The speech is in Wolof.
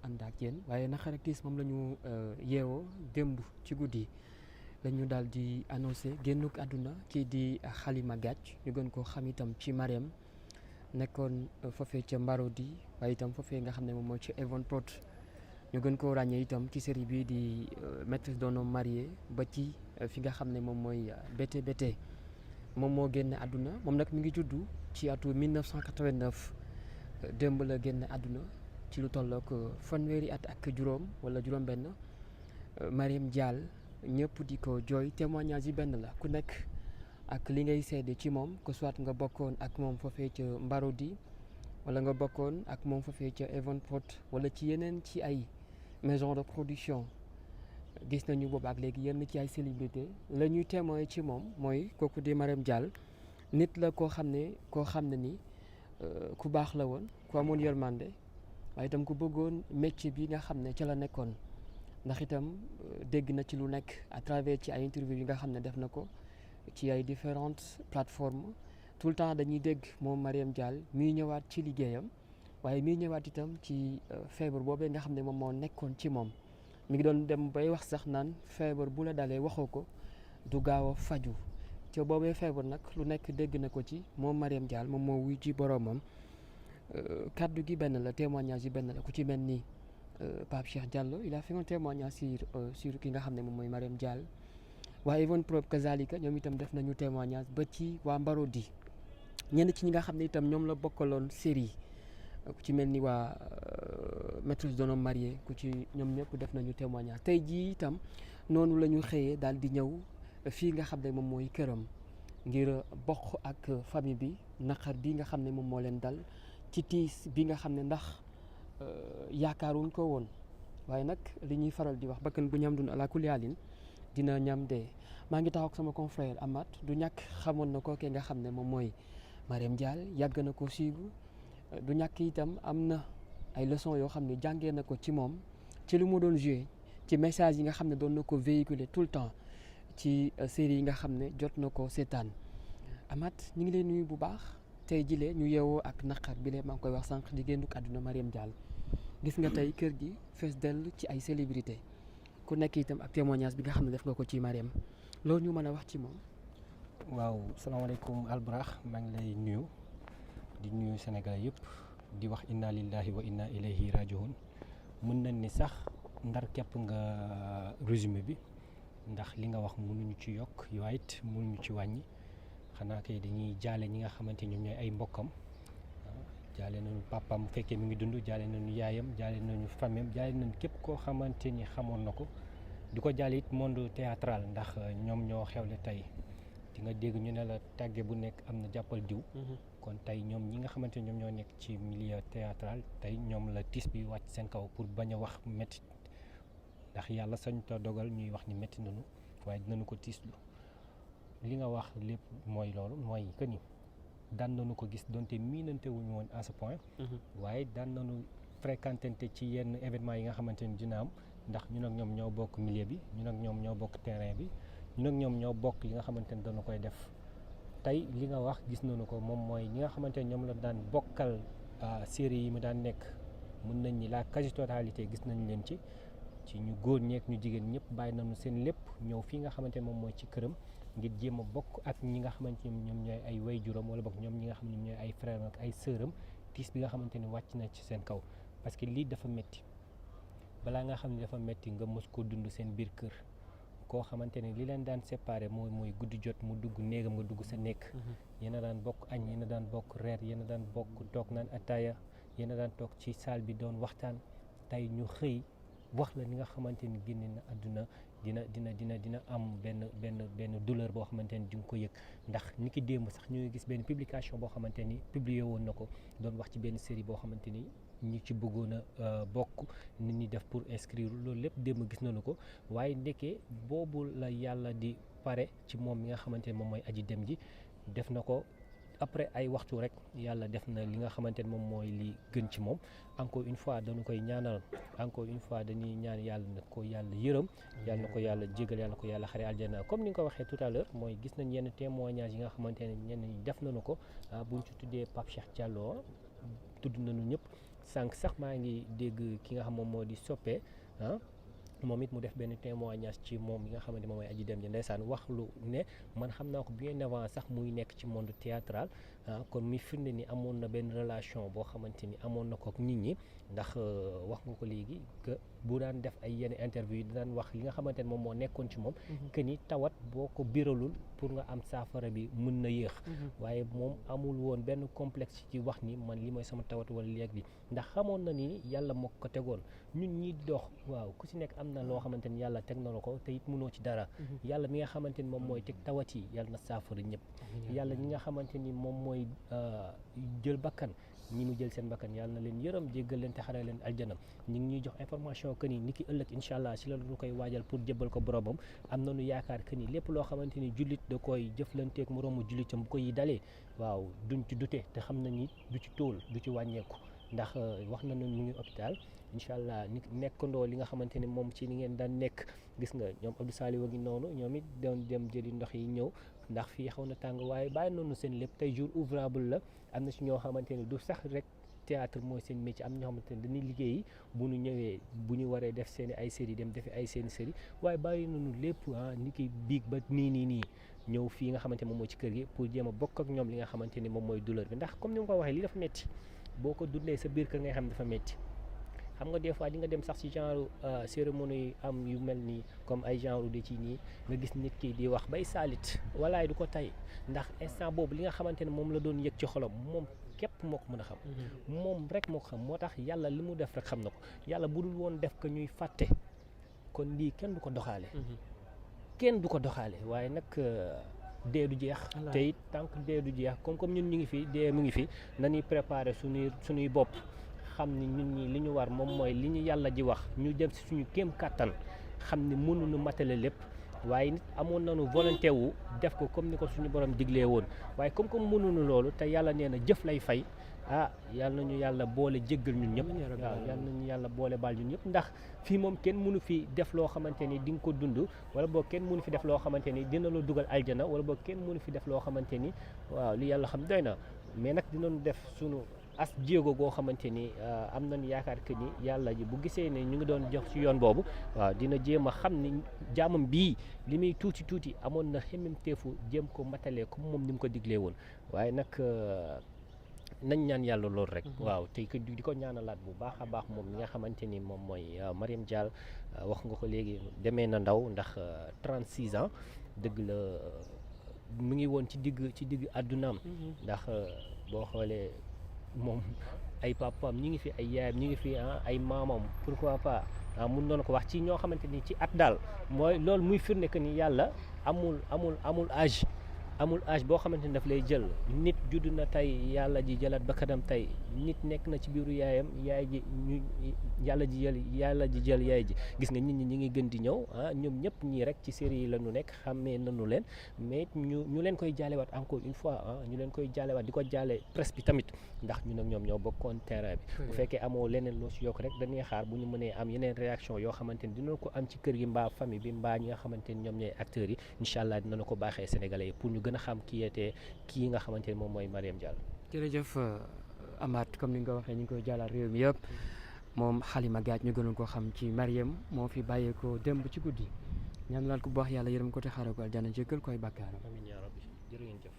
ànd ak yéen waaye naqar ak tiis moom la ñu yeewoo démb ci guddi lañu daal di annoncé génnuk àdduna kii di Halima Gadj ñu gën koo xam itam ci Marème nekkoon foofee ca Marodi waaye itam foofee nga xam ne moom mooy ci Evenprod ñu gën koo ràññee itam ci série bii di maîtresse d'un homme marié ba ci fi nga xam ne moom mooy BT moom moo génn àdduna moom nag mi ngi juddu ci atu 1989 démb la génn àdduna ci lu tollook fanweeri at ak juróom wala juróom-benn Mariam Dial ñëpp di ko jooy témoignage yi benn la ku nekk ak li ngay seede ci moom que soit nga bokkoon ak moom foofee ca Marodi wala nga bokkoon ak moom foofee ca Evenprod wala ci yeneen ci ay maison de production gis nañu boobu ak léegi yenn ci ay célébrité la ñuy témoin ci moom mooy kooku di Mariam Dial nit la koo xam ne ni ku baax la woon ku amoon yërmande waaye itam ku bëggoon métier bi nga xam ne ca la nekkoon ndax itam dégg na ci lu nekk à travers ci ay interview yi nga xam ne def na ko ci ay différentes plateformes tout le temps dañuy dégg moom Mariam Dial miy ñëwaat ci liggéeyam waaye miy ñëwaat itam ci feebar boobee nga xam ne moom moo nekkoon ci moom mi ngi doon dem bay wax sax naan feebar bu la dalee waxoo ko du gaaw a faju te boobee feebar nag lu nekk dégg na ko ci moom Mariam Dial moom moo wuy ci boroomam kaddu gi benn la témoignage yi benn la ku ci mel ni Pape Cheikh Diallo il a fait un témoignage sur ki nga xam ne moom mooy Mariam Dial waa Evenprod kazalika ñoom itam def nañu témoignage ba ci waa Marodi ñenn ci ñi nga xam ne itam ñoom la bokkaloon série ku ci mel ni waa maîtresse d'un homme marié ku ci ñoom ñëpp def nañu témoignage tey jii itam noonu la ñu xëyee daal di ñëw fii nga xam ne moom mooy këram ngir bokk ak famille bi naqar bi nga xam ne moom moo leen dal ci tiis bi nga xam ne ndax yaakaaruñ ko woon waaye nag li ñuy faral di wax bakkan bu ñam dun ala kulli haalin dina ñam dee maa ngi taxaw ak sama confrère Amath du ñàkk xamoon na ko ke nga xam ne moom mooy Mariam Dial yàgg na ko suivre du ñàkk itam am na ay leçons yoo xam ne jàngee na ko ci moom ci lu mu doon joué ci message yi nga xam ne doon na ko véhiculer tout le temps ci série yi nga xam ne jot na ko seetaan Amath ñu ngi lay nuyu bu baax tey jilee ñu yeewoo ak naqar bi lee maa ngi koy wax sànq di génnuk àdduna Mariam Dial gis nga tey kër gi fees dell ci ay célébrité ku nekk itam ak témoignage bi nga xam ne def nga ko ci Mariam loolu ñu mën a wax ci moom. waaw salaamaaleykum Alburax maa ngi lay nuyu di nuyu Sénégal yëpp di wax inna lillahi wa inna ilayhi rajiun mën nañ ni sax ndar képp nga résumé bi ndax li nga wax mënuñu ci yokk waaye it mënuñu ci wàññi xanaa kay dañuy jaale ñi nga xamante ñoom ñooy ay mbokkam jaale nañu papam bu fekkee mi ngi dund jaale nañu yaayam jaale nañu famem jaale nañu képp koo xamante ni xamoon na ko di ko jaale it monde théâtral ndax ñoom ñoo xewle tey di nga dégg ñu ne la tàgge bu nekk am na jàppal diw kon tey ñoom ñi nga xamante ni ñoom ñoo nekk ci milieu théâtral tey ñoom la tiis bi wàcc seen kaw pour bañ a wax métti ndax yàlla sañ ta dogal ñuy wax ni métti nañu waaye dinañu ko tiislu li nga wax lépp mooy loolu mooy que ni daan nañu ko gis donte miinante wuñu woon à ce point waaye daan nañu fréquenté ci yenn événements yi nga xamante ni dina am ndax ñun ak ñoom ñoo bokk milieu bi ñun ak ñoom ñoo bokk terrain bi ñun ak ñoom ñoo bokk li nga xamante ni dana koy def tey li nga wax gis nañu ko moom mooy ñi nga xamante ni ñoom la daan bokkal série yi mu daan nekk mën nañ ni la quasi totalité gis nañ leen ci ñu góor ñeek ñu jigéen ñëpp bàyyi nañu seen lépp ñëw fii nga xamante ne moom mooy ci këram ngir jéem a bokk ak ñi nga xamante ne ñoom ñooy ay waajuram wala bokk ñoom ñi nga xam ne ñoom ñooy ay frère ak ay sœuram tiis bi nga xamante ne wàcc na ci seen kaw parce que lii dafa métti balaa nga xam ne dafa métti nga mos ko dund seen biir kër koo xamante ne li leen daan séparé mooy guddi jot mu dugg néegam nga dugg sa nekk yéen a daan bokk añ yéen a daan bokk reer yéen a daan bokk toog naan ataaya yéen a daan toog ci salle bi doon waxtaan tey ñu xëy wax la ni nga xamante ni génne na àdduna dina am benn douleur boo xamante ni di nga ko yëg ndax ni ki démb sax ñu ngi gis benn publication boo xamante ni publié woon na ko doon wax ci benn série boo xamante ni ñi ci bëggoon a bokk nit ñi def pour inscrire loolu lépp démb gis nañu ko waaye ndekee boobu la yàlla di pare ci moom mi nga xamante ni moom mooy aji dem ji def na ko après ay waxtu rek yàlla def na li nga xamante ne moom mooy li gën ci moom encore une fois dañu koy ñaanal encore une fois dañuy ñaan yàlla na ko yàlla yërëm yàlla na ko yàlla jégal yàlla na ko yàlla xare aljana comme ni nga ko waxee tout à l'heure mooy gis nañ yenn témoignage yi nga xamante ne ñenn ñi def nañu ko buñ ci tuddee Pape Cheikh Diallo tudd nañu ñëpp sànq sax maa ngi dégg ki nga xam moom moo di soppe moom it mu def benn témoignage ci moom yi nga xamante moom mooy Adji Deme ji ndeysaan wax lu ne man xam naa ko bien avant sax muy nekk ci monde théâtral kon mi firnde ni amoon na benn relation boo xamante ni amoon na ko ak nit ñi ndax wax nga ko léegi que bu daan def ay yenn interview yi daan wax li nga xamante ne moom moo nekkoon ci moom que ni tawat boo ko biralul pour nga am saafara bi mën na yéex waaye moom amul woon benn complexe ci wax ni man li mooy sama tawat wala léegi ndax xamoon na ni yàlla moo ko tegoon ñun ñi dox waaw ku ci nekk am na loo xamante ni yàlla teg na la ko te it mënoo ci dara yàlla mi nga xamante ni moom mooy teg tawat yi yàlla na saafara ñëpp yàlla ñi nga xamante ni moom mooy jël bakkan ñi mu jël seen bakkan yàlla na leen yërëm jéggal leen te xare leen aljana ñi ngi ñuy jox information que ni ki ëllëg incha allah si la ñu koy waajal pour jébbal ko boromam am nañu yaakaar que ni lépp loo xamante ni jullit da koy jëflanteeg moroomu jullitam bu ko yi dalee waaw duñ ci dute te xam na ni du ci tóol du ci wàññeeku ndax wax na mu ngi hôpital incha allah nekkandoo li nga xamante ni moom ci ni ngeen daan nekk gis nga ñoom Abdou Saliou ngi noonu ñoom it doon dem jëli ndox yi ñëw ndax fii xaw na tàng waaye bàyyi noonu seen lépp tey jour ouvrable la am na si ñoo xamante ni du sax rek théâtre mooy seen métier am na ñoo xamante ni dañuy liggéeyi bu ñu ñëwee bu ñu waree def seen ay série dem defi ay seen série waaye bàyyi nañu lépp ni ki biig ba nii ñëw fii nga xamante moom mooy ci kër gi pour jéem a bokk ak ñoom li nga xamante ni moom mooy douleur bi ndax comme ni ma ko waxee lii dafa métti boo ko dundee sa biir kër ngay xam dafa métti xam nga des fois di nga dem sax ci genre cérémonie yi am yu mel nii comme ay genre de ci nii nga gis nit ki di wax bay saalit walaay du ko tay ndax instant boobu li nga xamante ne moom la doon yëg ci xolam moom képp moo ko mën a xam moom rek moo ko xam moo tax yàlla li mu def rek xam na ko yàlla bu dul woon def ko ñuy fàtte kon lii kenn du ko doxaale waaye nag dee du jeex te it tant que dee du jeex comme ñun ñu ngi fi dee mu ngi fi nañuy préparer suñuy bopp xam ni ñun ñi li ñu war moom mooy li ñu yàlla ji wax ñu dem si suñu kéem kàttan xam ni mënuñu matale lépp waaye nit amoon nañu volonté wu def ko comme ni ko suñu borom diglee woon waaye comme mënuñu loolu te yàlla nee na jëf lay fay yàlla nañu yàlla boole jéggal ñun ñëpp waaw yàlla nañu yàlla boole baal ñun ñëpp ndax fii moom kenn mënu fi def loo xamante ni di nga ko dund wala boog kenn mënu fi def loo xamante ni dina la dugal aljana wala boog kenn mënu fi def loo xamante ni waaw li yàlla xam doy na mais nag dinañu def suñu as jéego goo xamante ni am nañu yaakaar que ni yàlla ji bu gisee ne ñu ngi doon jox ci yoon boobu waaw dina jéem a xam ni jaamam bii li muy tuuti amoon na xemmemteefu jéem ko matalee comme moom ni mu ko diglee woon waaye nag nañ ñaan yàlla loolu rek waaw tey que di ko ñaanalaat bu baax a baax moom mi nga xamante ni moom mooy Mariam Dial wax nga ko léegi demee na ndaw ndax 36 ans dëgg la mu ngi woon ci digg àddunaam ndax boo xoolee moom ay papaam ñi ngi fi ay yaayam ñi ngi fi ay maamam pourquoi pas mun noonu ko wax ci ñoo xamante ni ci at daal mooy loolu muy firnde que ni yàlla amul âge boo xamante ni daf lay jël nit judd na tey yàlla ji jëlaat bakkanam tey nit nekk na ci biiru yaayam yaay ji ñu yàlla ji jël yaay ji gis nga nit ñi ngi gën di ñëw ñoom ñëpp ñii rek ci série yi la ñu nekk xàmmee nañu leen mais ñu leen koy jaalewaat encore une fois ñu leen koy jaalewaat di ko jaale presse bi tamit ndax ñun ak ñoom ñoo bokkoon terrain bi bu fekkee amoo leneen loo si yokk rek dañuy xaar bu ñu mënee am yeneen réaction yoo xamante ni dinañ ko am ci kër gi mbaa famille bi mbaa ñi nga xamante ni ñoom ñooy acteurs yi incha allah dinañu ko baaxee sénégalais yi pour ñu gën a xam kii nga xamante ni moom mooy Mariam Dial. jërëjëf Amath comme ni nga ko waxee ñu ngi koy jàllal réew mi yëpp moom Halima Gadj ñu gënoon koo xam ci Mariam moo fi bàyyeekoo démb ci guddi ñaan laal ko bu baax yàlla yërëm ko te xaaral ko aljana jéggal koy bàkkaaram. amiin yaa rabbi jërë ngeen jëf.